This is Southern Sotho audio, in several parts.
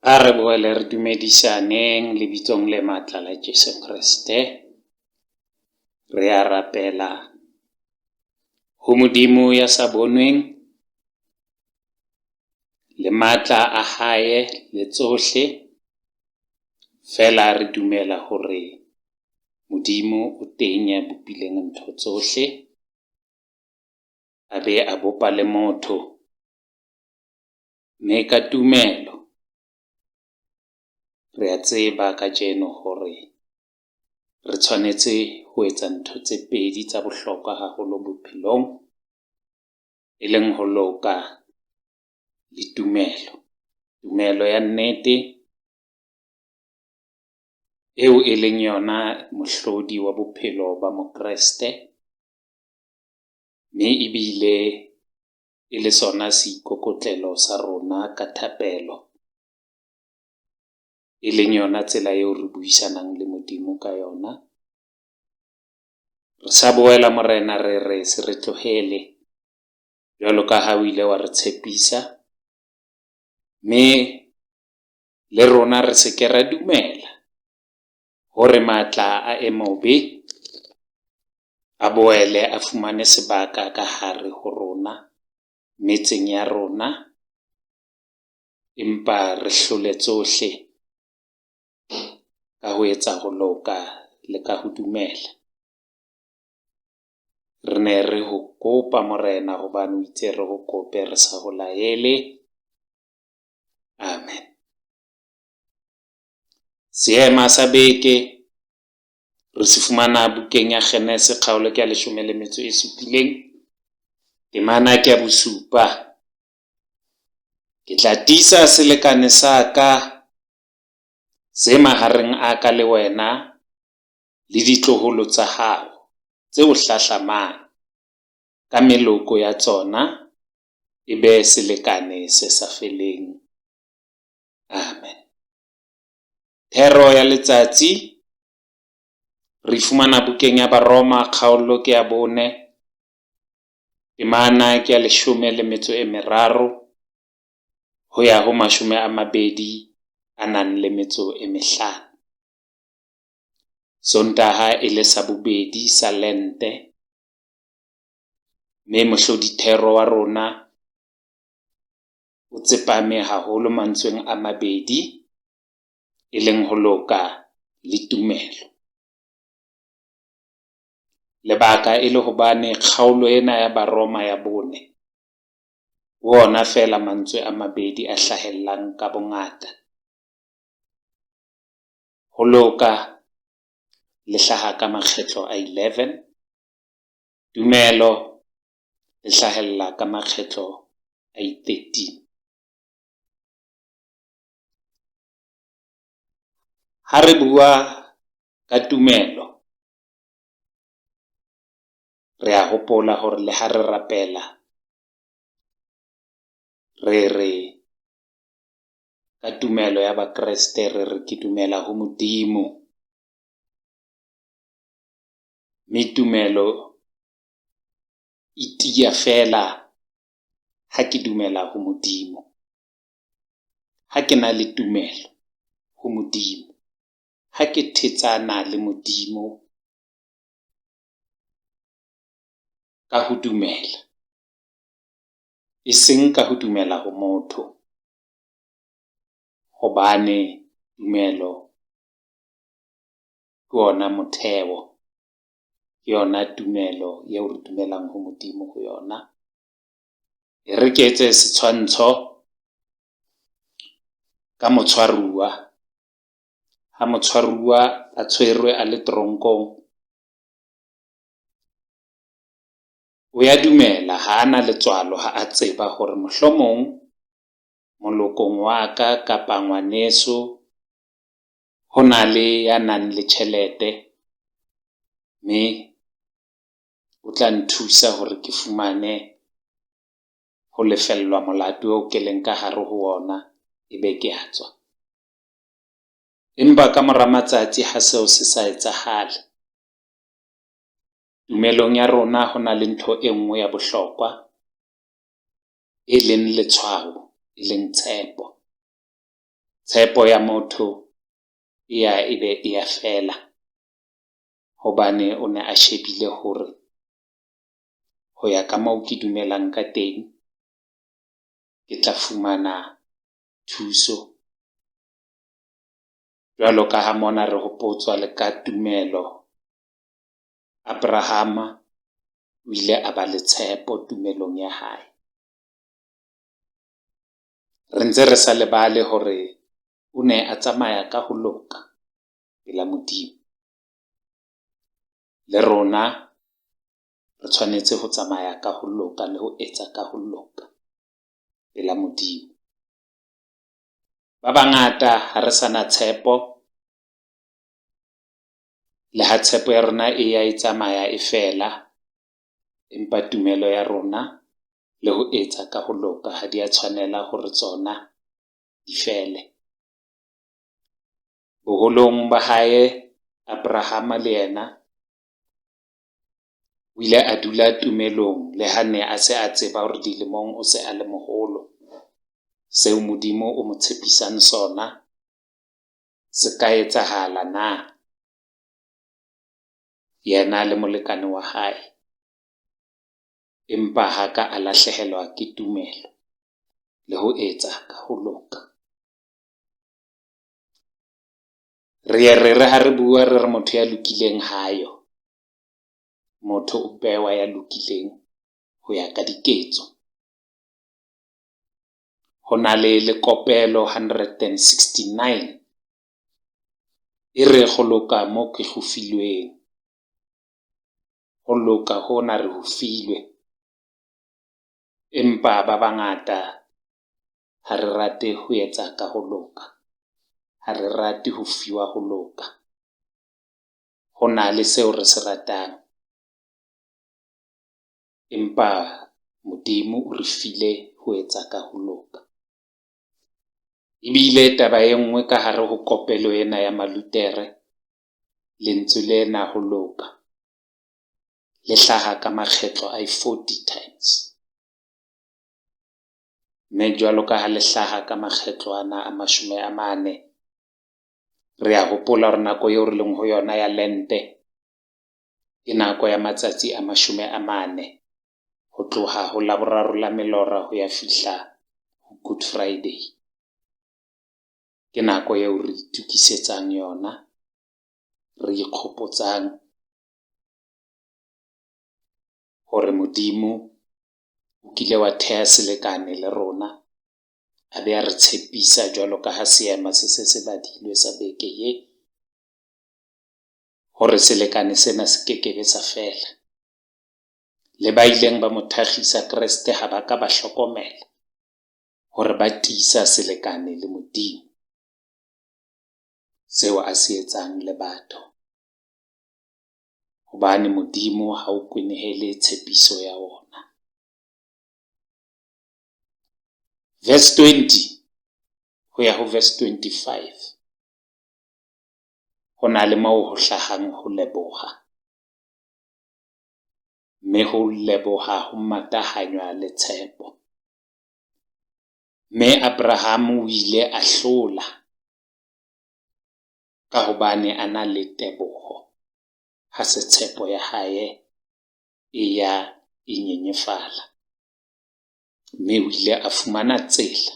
A re boele re dumedisaneng lebitsong le matla la Jesu Kreste. Re a rapela ho Modimo ya sa bonweng le matla a hae le tsohle. Feela re dumela hore Modimo o teng ya bopileng ntho tsohle, a be a bopa le motho. Mme ka tumelo re a tseba kajeno hore re tshwanetse ho etsa ntho tse pedi tsa bohlokwa haholo bophelong, e leng ho loka le tumelo. Tumelo ya nnete eo e leng yona mohlodi wa bophelo ba Mokreste, mme ebile e le sona seikokotlelo sa rona ka thapelo, e leng yona tsela eo re buisanang le Modimo ka yona. Re sa boela Morena re re se re tlohele jwalo ka ha o ile wa re tshepisa, mme le rona re se ke ra dumela hore matla a e mobe a boele a fumane sebaka ka hare ho rona, metseng ya rona, empa re hlole tsohle ka ho etsa ho loka le ka ho dumela. Re ne re ho kopa Morena hobane o itse re ho kope re sa ho laele. Amen. Seema sa beke re se fumana bukeng ya Genese kgaolo ke ya leshome le metso e supileng, temana ke ya bosupa. Ke tla tiisa selekane sa ka se mahareng a ka le wena le ditloholo tsa hao tse o hlahlamang ka meloko ya tsona, e be selekane se sa feleng. Amen. Thero ya letsatsi re fumana bukeng ya Baroma kgaolo ke ya bone, temana ke ya leshome le metso e meraro ho ya ho mashome a mabedi a nang le metso e mehlano. Sontaha e le sa bobedi sa Lente, mme mohlodithero wa rona o tsepame haholo mantsweng a mabedi, e leng ho loka le tumelo. Lebaka e le hobane kgaolo ena ya Baroma ya bone ke ona feela mantswe a mabedi a hlahellang ka bongata. Ho loka le hlaha ka makgetlo a 11, tumelo le hlahella ka makgetlo a 13. Ha re bua ka tumelo, re a hopola hore le ha re rapela re re ka tumelo ya Bakreste re re ke dumela ho Modimo. Mme tumelo e tiya feela ha ke dumela ho Modimo. Ha ke na le tumelo ho Modimo, ha ke thetsana le Modimo ka ho dumela, e seng ka ho dumela ho motho, hobane tumelo ke ona motheo, ke yona tumelo eo re dumelang ho Modimo ho yona. E re ke etse setshwantsho ka motshwaruwa. Ha motshwaruwa a tshwerwe a le toronkong, o ya dumela ha a na letswalo ha a tseba hore mohlomong molokong wa ka kapa ngwaneso ho na le ya nang le tjhelete, mme o tla nthusa hore ke fumane ho lefellwa molato oo ke leng ka hare ho ona, ebe ke a tswa. Empa ka mora matsatsi ha seo se sa etsahale, tumelong ya rona ho na le ntho e nngwe ya bohlokwa, e leng letshwao, e leng tshepo. Tshepo ya motho e ya e be e ya fela hobane o ne a shebile hore ho ya ka moo ke dumelang ka teng, ke tla fumana thuso. Jwalo ka ha mona re hopotswa le ka tumelo, Abrahama o ile a ba le tshepo tumelong ya hae. Re ntse re sa lebale hore o ne a tsamaya ka ho loka pela Modimo. Le rona re tshwanetse ho tsamaya ka ho loka le ho etsa ka ho loka pela Modimo. Ba bangata ha re sa na tshepo, le ha tshepo ya rona e ya e tsamaya e fela, empa tumelo ya rona le ho etsa ka ho loka ha di a tshwanela hore tsona di fele. Boholong ba hae Abrahama le yena o ile a dula tumelong le ha ne a se a tseba hore dilemong o se a le moholo. Seo Modimo o mo tshepisang sona se ka etsahala na? Yena le molekane wa hae. Empa ha ka a lahlehelwa ke tumelo le ho etsa ka ho loka. Re ye re re ha re bua re re motho ya lokileng ha yo. Motho o bewa ya lokileng ho ya ka diketso. Ho na le lekopelo 169 e re go loka mo ke go filweng. Ho loka hona re ho filwe. Empa ba bangata ha re rate ho etsa ka ho loka. Ha re rate ho fiwa ho loka. Ho na le seo re se ratang. Empa Modimo o re file ho etsa ka ho loka. Ebile taba e nngwe ka hare ho kopelo ena ya Malutere, lentswe lena ho loka le hlaha ka makgetlo a 40 times. Mme jwalo ka ha le hlaha ka makgetlo ana a 40, re a hopola hore nako eo re leng ho yona ya Lente ke nako ya matsatsi a 40 ho tloha ho Laboraro la Melora ho ya fihla ho Good Friday. Ke nako eo re itukisetsang yona, re ikgopotsang hore Modimo o kile wa theha selekane le rona, a be a re tshepisa jwalo ka ha seema se se se badilwe sa beke ye, hore selekane sena se kekebe sa fela. Le ba ileng ba mo thakgisa Kreste ha ba ka ba hlokomela hore ba tiisa selekane le Modimo, seo a se etsang le batho. Hobane Modimo ha o kwenehele tshepiso ya ona. Verse 20 ho ya ho verse 25, ho na le moo ho hlahang ho leboha. Mme ho leboha ho matahanywa le tshepo. Mme Abraham o ile a hlola ka hobane a na le teboho, ha se tshepo ya hae e ya e nyenyefala. Mme o ile a fumana tsela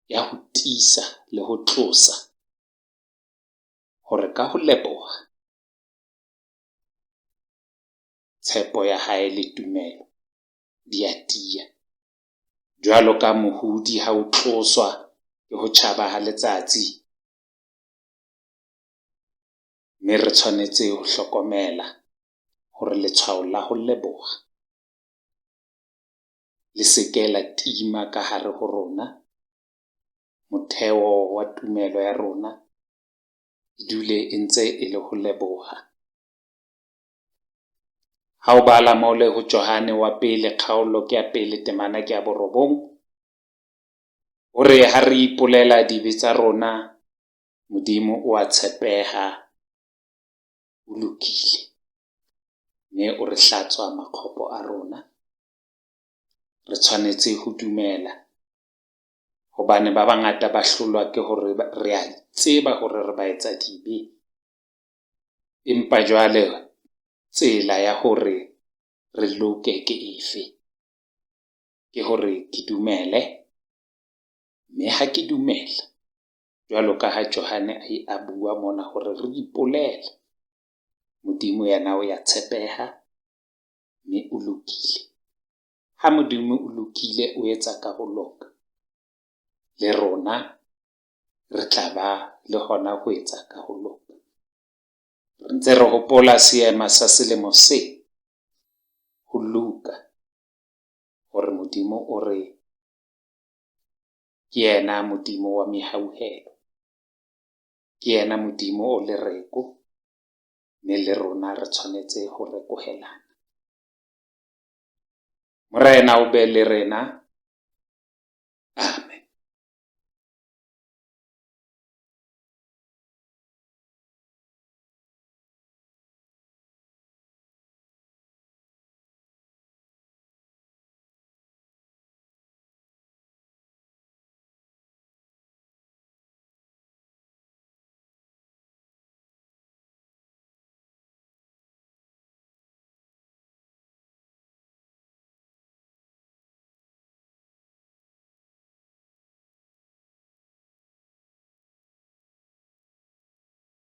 ya ho tiisa le ho tlosa hore ka ho leboha tshepo ya hae le tumelo di a tiya. Jwalo ka mohudi ha o tloswa ke ho tjhaba ha letsatsi, mme re tshwanetse ho hlokomela hore letshwao la ho leboha le se ke la tima ka hare ho rona. Motheo wa tumelo ya rona e dule e ntse e le ho leboha. Ha o bala mole ho Johane wa pele, kgaolo ke ya pele, temana ke ya 9, o re ha re ipolela dibe tsa rona, Modimo o a tshepeha, o lokile, mme o re hlatswa makgopo a rona. Re tshwanetse ho dumela Hobane ba bangata ba hlolwa ke hore re a tseba hore re baetsadibe. Empa jwale tsela ya hore re loke ke efe? Ke hore ke dumele, mme ha ke dumela, jwalo ka ha Johane a bua mona hore re ipolele, Modimo yena o ya tshepeha mme o lokile. Ha Modimo o lokile, o etsa ka ho loka, le rona re tla ba le hona ho etsa ka ho loka. Re ntse re hopola seema sa selemo se ho Luka hore Modimo o re ke yena Modimo wa mehauhelo, ke yena Modimo o lereko, mme le rona re tshwanetse ho rekohelana. Morena o be le rena. Amen.